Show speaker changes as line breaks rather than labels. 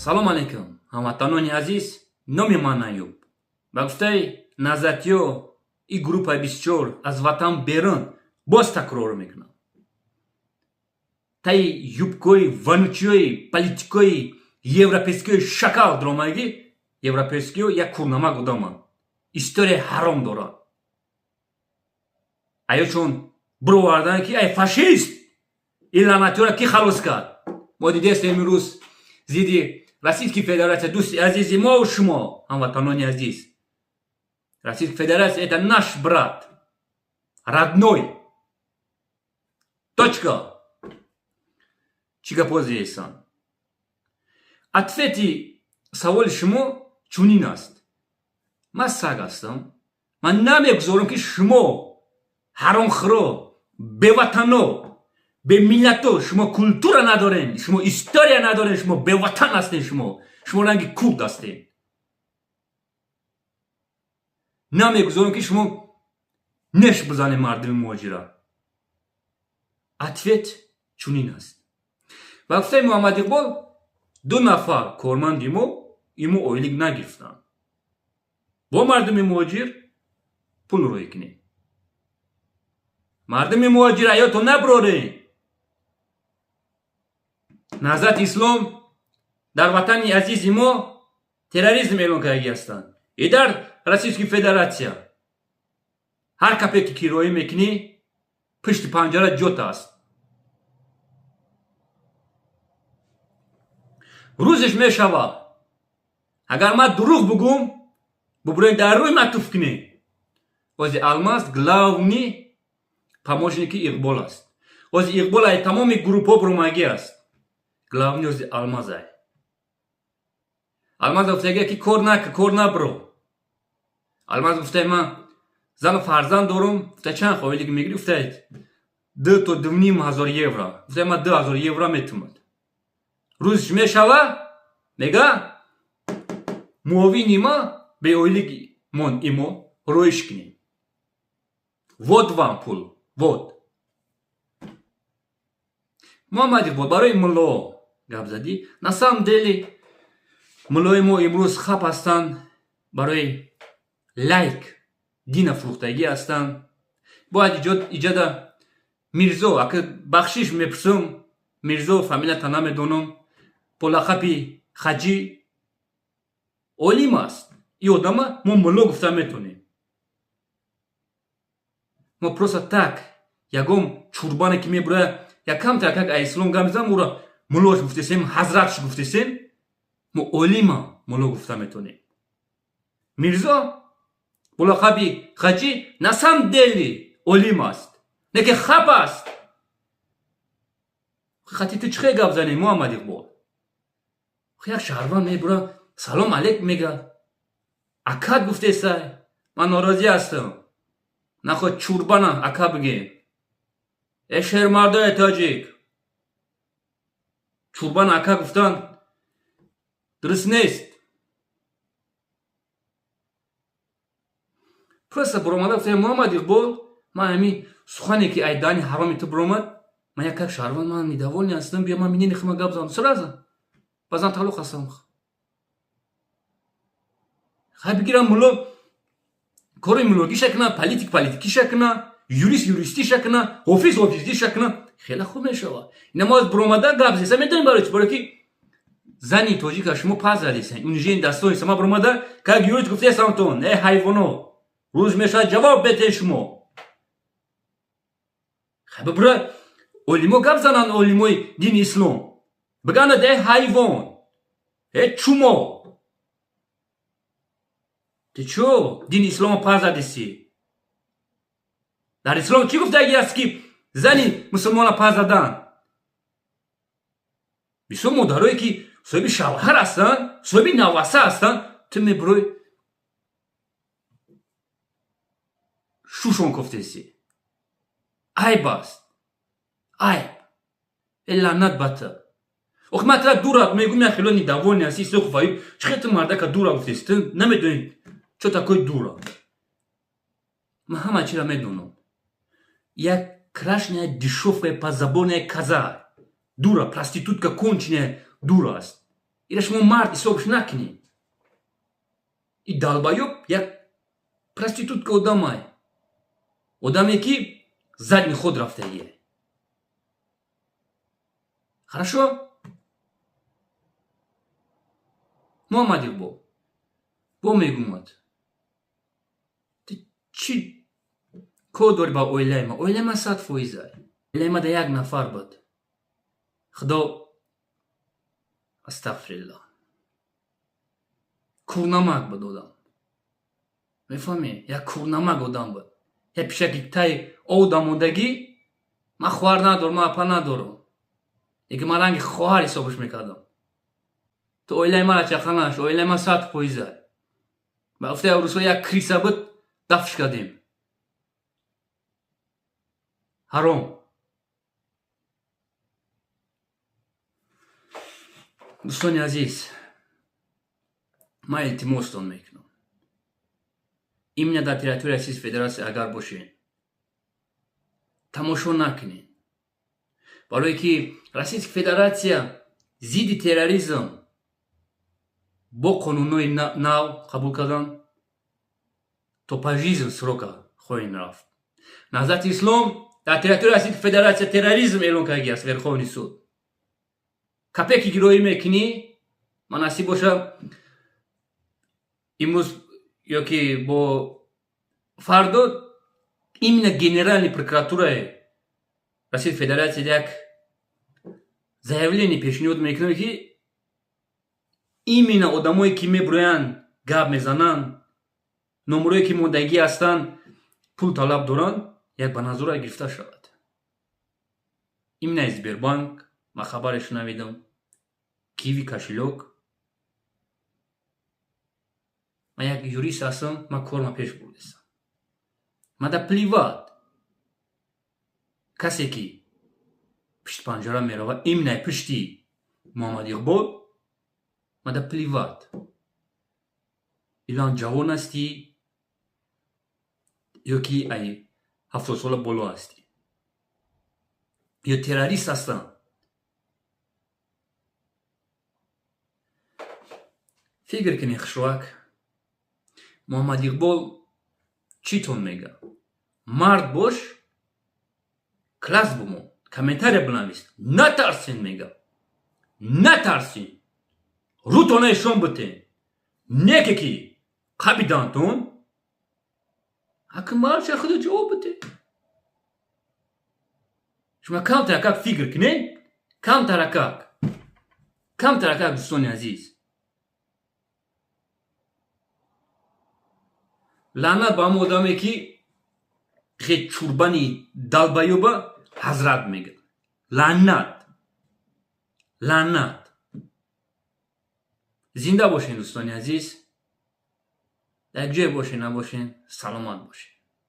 Салом алейкум, ҳамватанони азиз. Номи ман Аюб. Ба гуфтаи Назатиё и группаи 24 аз ватан берун, боз такрор мекунам: таи юбкои вонючиёи политикои европейскиёи шакал дуромагӣ. Европейскиё як курнамак одаманд, историяи ҳаром доранд. Аё чун бировардан, ки ай фашист, ин лаънатиёра кӣ халос кард? Мо дидестем, имрӯз зидди Российской Федерация, дӯсти азизи мо, шумо, ҳамватанони азиз, Российская Федерация — это наш брат родной, точка. Чӣ гапҳо зесан? Ответи саволи шумо чунин аст: ман саг ҳастам, ман намегузорам, ки шумо ҳаромхӯро, беватано, бемиллато, шумо культура надорен, шумо история надорен, шумо беватан ҳастен, шумо ранги курд ҳастен. Намегузорам, ки шумо неш бизанед мардуми муҳоҷира. Ответ чунин аст: ба гуфтаи Муҳаммад Иқбол, ду нафар корманди мо имо ойлик нагирифтанд. Бо мардуми муҳоҷир пул рӯй кунем. Мардуми муҳоҷир, аёто наброрем. Наҳзати Ислом дар ватани азизи мо терроризм эълон кардагӣ ҳастанд. И дар Российской Федерация ҳар капеке ки роӣ мекунӣ, пушти панҷара ҷот аст. Рӯзеш мешавад, агар ман дурӯғ бугум, бубурен, дар рӯи ман туф кунед. Ози Алмаз главный помощники Иқбол аст. Ози Иқбол ай тамоми группҳо буромагӣ аст, главный ози Алмазай. Алмаз гуфтага, ки кор нака, кор набро. Алмаз гуфтай: «Ман зану фарзанд дорум». Гуфта: «Чанд хоҳилик мегирӣ?» Гуфтай: «2 то 2,5 ҳазор евро». Гуфтай: «Ман 2000 евро метумад». Рӯзш мешава, мега: «Муовини ма беойлик мон, имо роиш кунем, вот вам пул, вот». Муҳаммад Иқбол, барои мулло гап задӣ. На самом деле муллои мо имрӯз хап ҳастанд, барои лайк дина фурӯхтагӣ ҳастанд. Бояд иҷода Мирзо, ака, бахшиш мепурсам, Мирзо, фамилията намедонам, бо лақаби Хаҷӣ, олим аст. И одама мо мулло гуфта метонем. Мо просто так ягон чурбане ки мебурая, якамта якак ислом гап мезанам, ӯро муллош гуфтесем, ҳазратш гуфтесем. Мо олима мулло гуфта метонем. Мирзо бо лақаби Хаҷӣ на самом деле олим аст, не ки хап аст. Хати ту чӣ хел гап занӣ, Муҳаммад Иқбол? Як шаҳрванд мебура, салом алейк мега, акат гуфтесай. Ман норозӣ ҳастам, наход чурбана ака бигем. Э, шермардои тоҷик, чурбана ака гуфтан дуруст нест. Просто буромада гуфта: «Муҳаммад Иқбол, ман ҳамин сухане ки ай дани ҳароми ту буромад, ман як как шаҳрванд, ман недовольный ҳастам. Бия, ман минени хима гап занам». Сразу базан талоқ ҳастам. Хай, бигирам, мулло кори муллогиша куна, политик политикиша куна, юрист юристиша куна, ҳофиз ҳофизиша куна, хеле хуб мешавад. Ина мо аз буромада гап зеса, медонем барои чи? Барои ки зани тоҷика шумо пас задесен, унижение достоинства. Ма буромада как юрист гуфтесамтон: э ҳайвоно, рӯз мешавад, ҷавоб бетен шумо. Хай, бибура, олимо гап зананд, олимои дини ислом биганад: э ҳайвон, э чумо, ту чӯ дини исломо пас задисӣ? Дар ислом чӣ гуфтагӣ аст, ки зани мусулмона пас задан? Бисёр модарое ки соҳиби шавҳар ҳастанд, соҳиби наваса ҳастанд, ту мебурой, шушон кофтесӣ. Айб аст, айб. Э, лаънат ба ту! Охи ман тра дура мегум, як хело недовольный ҳасти. Исохов Аюб, чӣ хел ту мардака дура гуфтеси? Ту намедонӣ, чо такой дура? Ман ҳама чиро медонам. Як крашеная дешёвая подзаборная коза, дура, проститутка конченая, дура аст. Ира шумо мард ҳисобш накунед. И долбоёб як проститутка одамай, одаме ки задний ход рафтагие. Хорошо, Муҳаммад Иқбол, бо мегумад, чӣ кор дорӣ ба оилаи ман? Оилаи ман 100%-ай. Оилаи ман да як нафар буд. Худо, астағфириллоҳ, курнамак буд одам, мефаҳмӣ? Як курнамак одам буд, як пишаки таи ов дамондагӣ. Ман хоҳар надорам, ман апа надорам, лекин ман ранги хоҳар ҳисобаш мекардам. Ту оилаи мара чақа наш, оилаи ман 100%-ай. Ба гуфтаи русҳо, як крыса буд, дафш кардем. Ҳаром. Дӯстони азиз, ман илтимостон мекунам, именно дар территорияи Российской Федерация агар бошед, тамошо накунед, барое ки Российская Федерация зидди терроризм бо қонунҳои нав қабул кардан, то пожизненно срока хоҳем рафт. Наҳзати Ислом дар территорияи Российской Федерация терроризм эълон кардаги аст Верховный суд. Копейки гироӣ мекунӣ, ман насиб боша, имрӯз ёки бо фардо именно Генеральный прокуратураи Российской Федерация як заявление пешниҳод мекунад, ки именно одамое ки мебироянд, гап мезананд, номерое ки мондагӣ ҳастанд, пул талаб доранд, як ба назора гирифта шавад. Именно Сбербанк, ман хабаре шунавидам, Киви кошелёк. Ман як юрист ҳастам, ман корма пеш бурдастам. Мада плевать, касе ки пишти панҷара меравад, именно пишти Муҳаммад Иқбол, мада плевать, илан ҷавон ҳастӣ ё ки ай 70 сола боло ҳастӣ, ё террорист ҳастанд. Фикр кунед, хушрӯак, Муҳаммад Иқбол читон мега? Мард бош, класс бумон, комментария бинавис, натарсен, мега, натарсен, рӯтона ишон битен, неке ки қабидантон, ҳакм марша худо ҷавоб бите. Шумо камтаракак фикр кунед, камтаракак, камтаракак, дӯстони азиз. Лаънат ба ҳамон одаме ки хе чурбани долбоёба ҳазрат мегӯяд. Лаънат, лаънат. Зинда бошен, дӯстони азиз, дар як ҷое бошен, набошен, саломат бошед.